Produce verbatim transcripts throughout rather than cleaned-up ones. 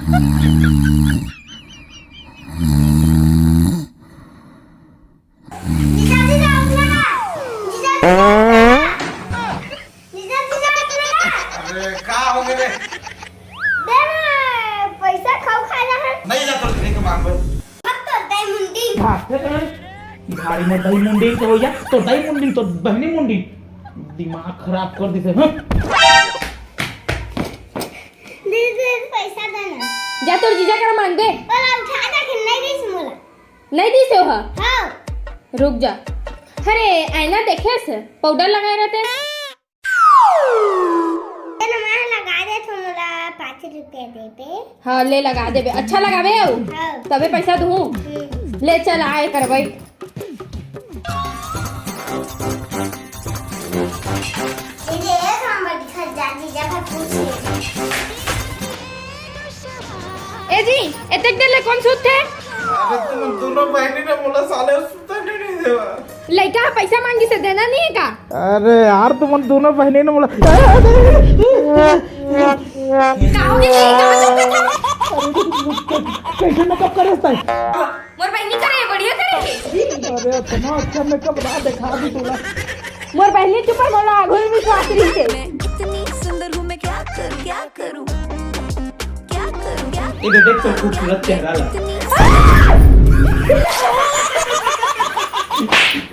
जीजा, जीजा, उठ ना। जीजा, जीजा, उठ ना। जीजा, जीजा, उठ ना। अरे, का हो गए रे? दे ना, पैसा खाऊ खा जा है। नहीं जा, तो नहीं कमाऊंगा। अब तो दे मुंडी। भागते कहाँ है? भारी में दही मुंडी तो हो जा, तो दही मुंडी तो बहनी मुंडी। दिमाग खराब कर दी से, हाँ? दे, दे, पैसा दे ना। जा तोर जीजा करा मांग दे। ओला उठा दे, कि नहीं दीस मोला। नहीं दीस हो हा? हाँ। रुक जा। अरे, आईना देखे से, पाउडर लगाए रहते। चल, मैं लगा दे तो मोला पाँच रुपया दे दे। हाँ, ले लगा देबे। अच्छा लगाबे अउ? हाँ। तबे पैसा दूँ। हम्म। ले चल, आए कर बैठ। ये दे, एक नंबर दिखा जा, जीजा का पूछ ले। ए जी, एतेक देर ले कोन सुत थे? अरे तुम दोनों बहनी ने मोला साले सुते नहीं, नहीं देवा। लइका ह पैसा मांगी से देना नहीं है का? अरे यार, तुमन दोनों बहनी ने मोला का हो गया? कहाँ चल गया था? कैसे मेकअप करे तैं? मोर बहनी करे, बढ़िया करे हे। अरे, इतना अच्छा मेकअप रहा, दिखा दी तोला। मोर बहनी चुप है, मोला आघुल विश्वास रही से। मैं इतनी सुंदर हूँ, मैं क्या करूँ, क्या करूँ, क्या करूँ, क्या ए, देख तो खूबसूरत चेहरा ला।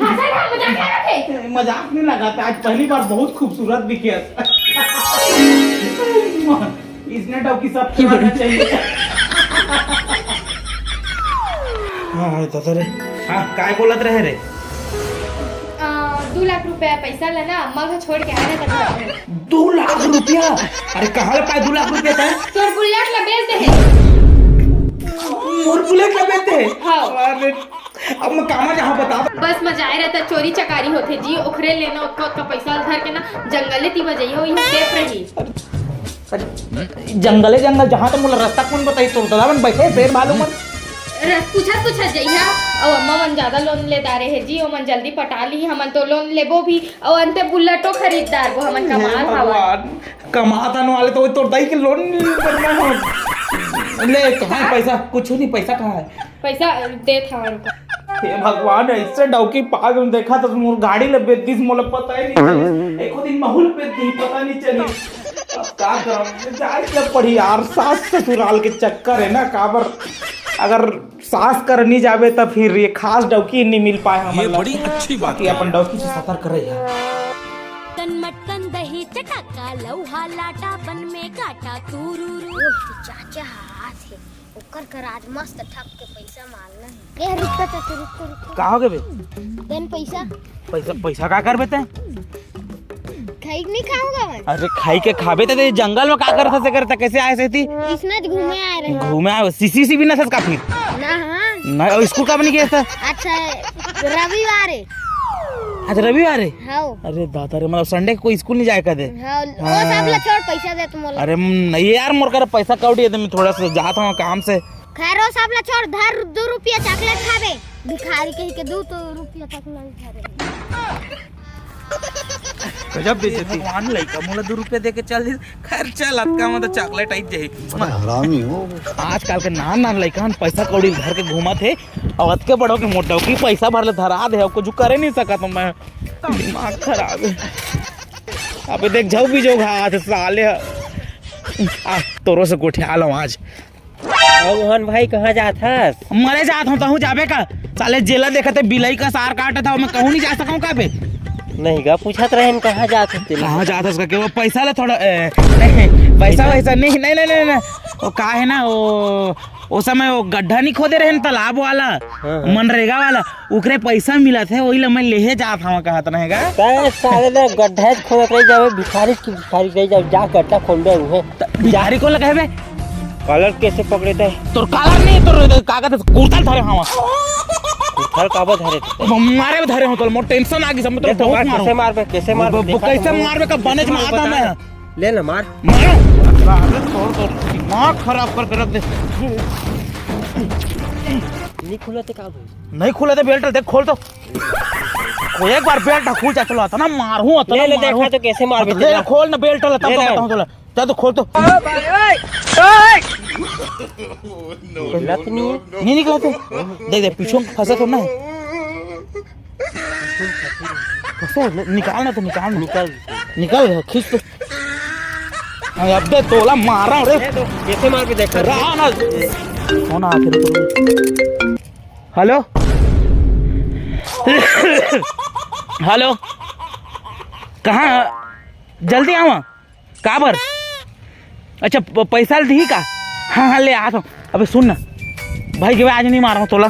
हंसा ना, मजाक लगा थे। ए, मजाक नहीं लगा था, आज पहली बार बहुत खूबसूरत दिखे। इसने डौकी सब खिलाना चाहिए। हाँ, हाँ, दादा रे। हाँ, काय बोलत रहे रे? अ, दू लाख रुपया पैसा ला ना, अम्मा घर छोड़ के आ रहे थे। दू लाख रुपया? अरे, कहाँ ले पाए दू लाख रुपया तैं? तोर बुलेट ला बेच दे हे। मोर बुलेट ला बेच दे हे? हाँ। अरे, अब मैं कामा जहाँ बता। बस मजा आए रहता, चोरी चकारी होथे जी, ओखरे लेना ओतका ओतका पैसा धर के ना जंगले ती बजइया, वही सेफ रही। अरे, जंगले जंगल, जहाँ तो मोला रास्ता कौन बताई, तोर दादा मन बैठे शेर भालू मन। रस पूछत पूछत जइहा, अउ अम्मा मन ज्यादा लोन ले डारे हे जी, ओमन जल्दी पटा ली, हमन तो लोन लेबो भी, अउ अंते बुलेटो खरीद डारबो हमन, हे कमाल हवा। भगवान, कमात आने वाले तो तोर दाई के लोन करना हो। ले, कहाँ है पैसा? कुछ नहीं, पैसा कहाँ है? पैसा देत हवा, रुको। हे भगवान, ऐसे डौकी पाग में देखा तो मोर गाड़ी ले बेच दिस, मोला पता ही नहीं चलिस। एको दिन महूँ ल बेच दी, पता नहीं चलिस। अब का करम? जाए के पड़ी यार, सास ससुराल के चक्कर है ना, काबर अगर सास कर नहीं जाबे त फिर ये खास डौकी नहीं मिल पाए हमन ये ला। बड़ी अच्छी बात कि है। अपन डौकी से सतर्क रहे यार। कन मटकन दही चटाका, लौहा लाटा बन में काटा, तुरुरु। ओह, चाचा हाथ है। ओकर कर आज मस्त ठक के पैसा मारना है। ए, रुक तो, चाचा, रुक तो, रुक तो। का हो गे बे? देन पैसा। पैसा, पैसा का करबे तैं? खाई नहीं खाऊंगा मैं। अरे, खाई के खाबे त, जंगल में का करत हस, करत कैसे आए से ती? इसने तो घूमे आए रहे। घूमे आए, सीसी सी भी ना थस का फिर? ना, हाँ। ना, स्कूल का बनी गया था? अच्छा, रविवार है। आज रविवार है? हाँ। अरे दादा रे, मतलब संडे को स्कूल नहीं जाए का दे? हाँ, वो हाँ। सब ला छोड़, पैसा दे तुम लोग। अरे, म-, नहीं यार, मोर कर पैसा कौड़ी है, तो मैं थोड़ा सा जात हूँ काम से। खैर, वो सब ला छोड़, धर दू रुपया चॉकलेट खाबे। भिखारी कही के दू तो रुपया चॉकलेट खाबे। गजब बेइज्जती। भगवान लइका मोला दू रुपया दे के चल दिस। खैर चल, अतका में तो चॉकलेट आई जाही। बड़ा हरामी हो। आजकल के नान नान लइका मन पैसा कौड़ी धर के घूमत हे, अउ अतके बड़ो के मोटा की पैसा भर ले धरा दे, अउ कुछ करे नहीं सकत हूँ मैं। दिमाग खराब है। अबे देख, झऊ भी जो घात साले ह। आ, तोरो से गोठिया लो आज। अउ मोहन भाई, कहाँ जात हस? मरे जात हूँ, तहूँ जाबे का? साले जेला देखत हे, बिलाई का सार काटत हव, मैं कहूँ नहीं जा सकूँ का बे? नहीं गा, पूछत रहेन, कहाँ जात हस तेला? कहाँ जात हस का? के वो पैसा ला थोड़ा, ए, नहीं, पैसा पैसा? वैसा नहीं, नहीं, नहीं, नहीं, नहीं। वो का है ना, वो, वो समय वो गड्ढा नहीं खोदे रहेन, तालाब वाला, हाँ, हाँ। मनरेगा वाला, ओकरे पैसा मिलत हे, वही ला मैं लेहे जात हवं कहत रहेगा। तैं साले ना गड्ढा खोदत रह जावे, भिखारी की भिखारी रह जावे, जा गड्ढा खोंदे उहे। त भिखारी कोन ला कहे बे? कॉलर कैसे पकड़े तैं? तोर कॉलर नहीं, तोर कागज कुर्ता धरे हवं। कुर्ता काबर धरे तैं? मारे धरे हवं तोला, मोर टेंशन आ गई सब, मैं तोला ले तो बहुत मार, मारूं। कैसे मारबे, कैसे मारबे, ब-, ब-, देखा कैसे तो। मारबे का बने ज मारता बता। मैं। ले ना, मार। मारो। अरे, तोर, तोर दिमाग खराब करके रख दे। नहीं खुला थे का भाई? नहीं खुला थे, बेल्ट देख, खोल तो। खोल, एक बार बेल्ट खुल जा, चलो, इतना मारूं, इतना ले, ले, मारूं। देखा तो कैसे मार ले, बेटे। खोल ना बेल्ट, ले, तब ले तो ना। बताऊं तोला। जा तो खोल तो। ओ भाई, ओए, ओए। निकलत नहीं है। नहीं निकलत है। देख, देख, पीछू में फंसा तो ना है। फंसा है, ले, निकाल ना तो निकाल ना। निकल। निकल गया, खींच तो। अरे अबे तोला मारा रे। ये तो कैसे मार के देखा? रहा ना। कौन आ फिर? हेलो। हेलो। कहाँ? जल्दी आवा। काबर? अच्छा, प-, पैसा ल दिही का? हाँ, हाँ, ले आत हूँ। अबे सुन ना, भाई के आज नहीं मारहूँ तोला।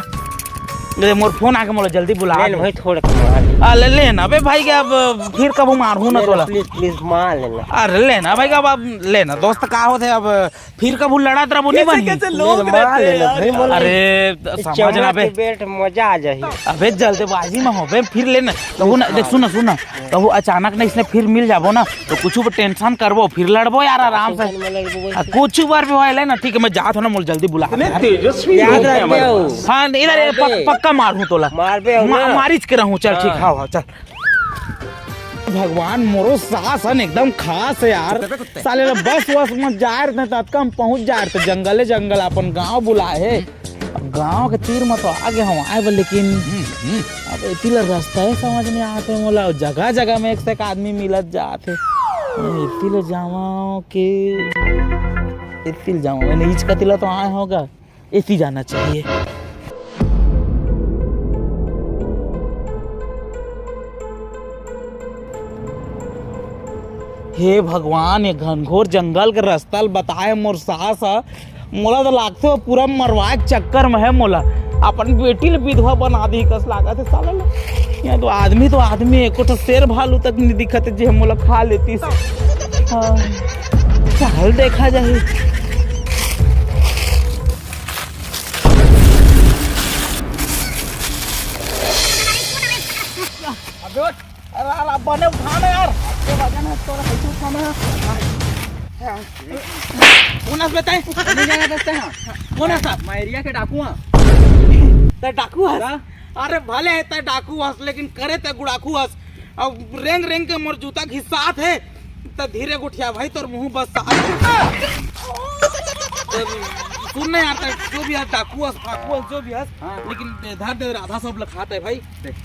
ले, मोर फोन आके मोला जल्दी बुला ले ले। भाई, थोड़ा कम मार। आ, ले, ले ना, अबे भाई के अब फिर कभू मारहूँ ना ले ना, तोला। प्लीज, प्लीज, मार लेना। अरे ले ना भाई, अब, अब ले ना दोस्त, का होथे अब, फिर कभू लड़त रहबो, नहीं कैसे, बनही। कैसे लोग ले ना, मार रहते हैं लेना यार। भाई, मोला अरे, समझ ना चमड़ा बे। के बेल्ट मजा आ जाही। अबे जल्दबाजी में होबे, फिर ले ना। कहूँ ना, देख, सुन ना, सुन ना। कहूँ अचानक ना इसने फिर मिल जाबो ना, तो कुछ भी टेंशन करबो, फिर लड़बो यार आराम से। टेंशन में लड़बो वैसे। आ, कुछ बार भी होए ले ना, ठीक है, मैं जात हूँ ना, मोला जल्दी बुला। इतने तेजस्वी याद लोग हैं रख हमारे दे। पास। हाँ, इधर ये पक-, मारबे। पक्का मारहूँ तोला। मारबे हो मा-, ना। मारिच के रहूँ, चल ठीक, हाँ। हाँ, हाँ, चल। भगवान, मोरो सास हन एकदम खास है यार। साले ला बस वस में जाए रहते तो अतका हम पहुंच जाए रहते, जंगले जंगल अपन गांव बुलाए हे। अब गांव के तीर में तो आ गए हम आए बर, लेकिन अब एती ला रास्ता ही समझ नहीं आते मोला। जगह जगह में एक से एक आदमी मिलत जात हे। एती ला जावा के एती ला जावा, मैंने इच कती ला तो आए होगा। एती जाना चाहिए। हे भगवान, ये घनघोर जंगल के रास्ता ल बताए मोर सास ह। मोला तो लागथे वो पूरा मरवाए के चक्कर में है मोला। अपन बेटी ल विधवा बना दी कस लागत है साला ल। यहाँ तो आदमी तो आदमी, एको ठो शेर भालू तक नहीं दिखत है जे मोला खा लेती। हाँ। चल देखा जाही। अबे उठ। अरे, अरे, बने उठा ना यार। आपके वजन है, तोरा कैसे उठाना है? कौन हस बे तैं? नहीं जाना बे तैं, हाँ। कौन हस? मैं एरिया के डाकू हाँ। तैं डाकू हस? का? अरे, भले है तैं डाकू हस, लेकिन करे तैं गुड़ाकू हस। अब रेंग रेंग के मोर जूता घिसात है। त धीरे गोठिया भाई, तोर मुंह बस साफ। सुन ना यार, त जो भी हस, डाकू हस, फाकू हस, जो भी हस, हाँ। लेकिन धर दे, राधा सब लखात है भाई। देख।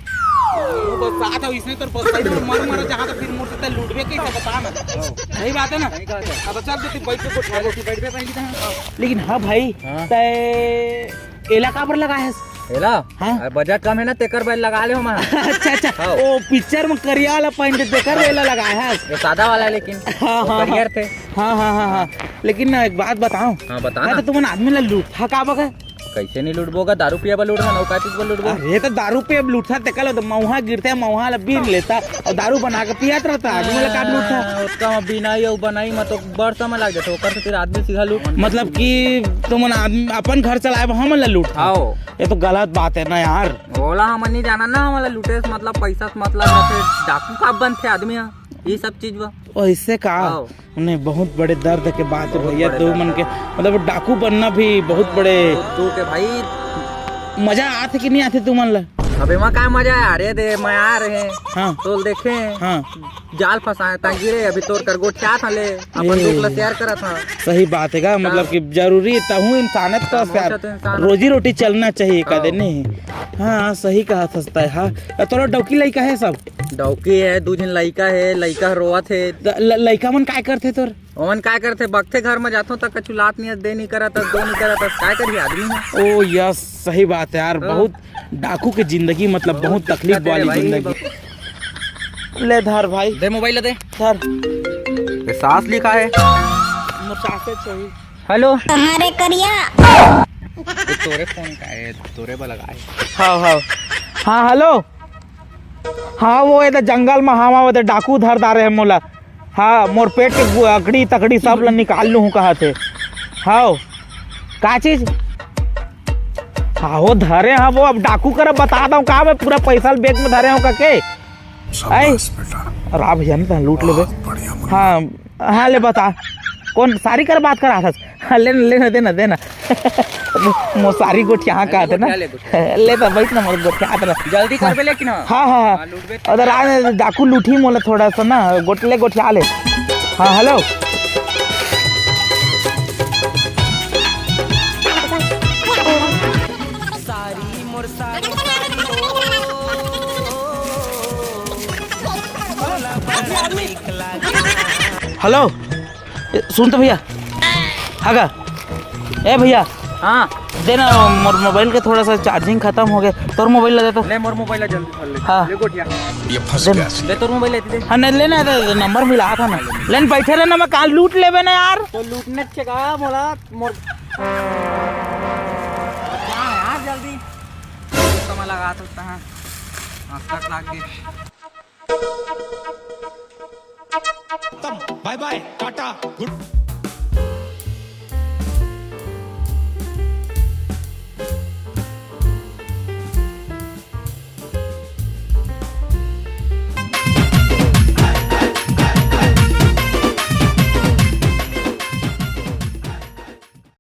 मुंह बस साफ है, इसने तोर बस सही में मर मर जहाँ तो फिर मोर से लूटबे कैसे, बता ना। हाँ। सही बात है ना? सही बात है। अब चल दे, तू बैठ के गोठिया ले। बैठ पे पहले तो हाँ। लेकिन हाँ भाई, हाँ। तय एला काबर लगाए हस? एला? हाँ। अरे बजट कम है ना, तेकर बर लगा ले हो मैं। अच्छा, अच्छा। हाँ। ओ पिक्चर में करिया वाला पहन के तेकर बर एला लगाए हस? ये सादा वाला है लेकिन। हाँ, वो हाँ, करियर हाँ। थे। हाँ, हाँ, हाँ, हाँ। लेकिन ना एक बात बताओ। हाँ, बता हाँ, ना। तो तुमन आदमी ला लूटहा काबर? कैसे नहीं लूटबो गा? दारू पिए बर लूटहा, नौका चीज बर लूटबो। अरे तो दारू पिए बर लूटहा, तेकर ला तो मऊहा गिरथे, मऊहा ला बीन लेता और दारू बना के पियात रहता। आदमी ला का लूटहा? हाँ, ओतका में बिनाई अउ बनाई में तो बड़ समय लग जाथे, ओकर खातिर आदमी सीधा लूट। मतलब कि तुमन आदमी अपन घर चलाए बर हमन ला लूटहा? हाँ। ये तो गलत बात है ना यार। ओला हमन नहीं जाना ना, हमन ला लूटे से मतलब, पैसा से मतलब रथे, डाकू का बनथे आदमी ह, ये सब चीज बा। वैसे का? हाँ। नहीं, बहुत बड़े दर्द के बात है बहुत भैया, बड़े दर्द मन के, मतलब डाकू बनना भी बहुत बड़े दुख है भाई। मजा आथे कि नहीं आथे तुमन ला? अबे, वहाँ का मजा है? अरे दे, मैं आ रहे हैं। हाँ। तो देखे हैं। हाँ। जाल फंसाए, ता गिरे, अभी तोर कर गोठियात हन ले, अपन ए। दुख ला शेयर करत हन। सही बात है का, मतलब कि जरूरी तहूँ इंसानियत का हाँ, शेयर, तो इंसान रोजी रोटी चलना चाहिए का दे हाँ। नहीं। हाँ, सही कहा सस्ता है, हाँ। अ, तोरा डौकी लइका है सब? डौकी है, दू झन लइका है, लइका रोवत है। त ल-, लइका मन काय करथे तोर? ओमन काय करथे, बगथे घर म जाथों त कछु लात नहीं दे नहीं करत, दो नहीं करत, काय करही आदमी ह? ओ यस, सही बात है यार, हाँ। बहुत डाकू के जिंदगी, मतलब, बहुत बहुत तकलीफ दिक्कत है वाली भाई, जिंदगी। बहुत ले धर भाई। दे मोबाइल दे। धर। ये सास लिखा है। मोर सासे चाहिए। हेलो। कहाँ रे करिया? ये तोरे फोन का है, तोरे बा लगा है। हाँ, हाँ। हाँ, हेलो। हाँ, वो एदे जंगल म हवा, वो एदे डाकू धर डारे हे मोला। हाँ, मोर पेट के गु-, अकड़ी तकड़ी सब ल निकाल लूँ कहत हे। हाँ, का चीज? हाँ, वो धरे हाँ, वो अब डाकू कर बता दो का, मैं पूरा पैसा ल बैग में धरे हूँ कके। शाबाश बेटा। अरे भैया, नहीं तो लूट लेबे। बहुत बढ़िया मुन्ना। हाँ, हाँ, ले बता, कौन सारी कर बात करा था? हाँ, ले ना, ले ना, दे ना, दे ना। मो-, मोर सारी गोठिया हाँ, कहा थे ना? गोठिया ले, गोठिया। ले तो बैठ ना, मोर गोठिया था ना। जल्दी हाँ। करबे लेकिन हाँ। हाँ, हाँ, हाँ। हाँ, लूटबे तो। उधर आ, डाकू लूटी मोला थोड़ा सा ना, गोट-, ले गोठिया ले। हाँ, हेलो। हेलो, ए, सुन तो भैया। हाँ का? ए भैया, हाँ। दे ना, मोर मोबाइल के थोड़ा सा चार्जिंग खत्म हो गया, तोर मोबाइल ला दे तो। ले, मोर मोबाइल ला जल्दी कर ले। हाँ। ले गोठिया। ये फंस दे। गया। ले तोर मोबाइल लेती दे। हाँ, नहीं, लेना है तो नंबर मिला था ना। लेन बैठे रहना, मैं काल लूट लेबे ना यार। तो लूटने के का मोला मोर जा यार जल्दी। तो मैं लगा सकता है। हाँ, कट लाग गई। खत्म, बाय बाय, टाटा, गुड।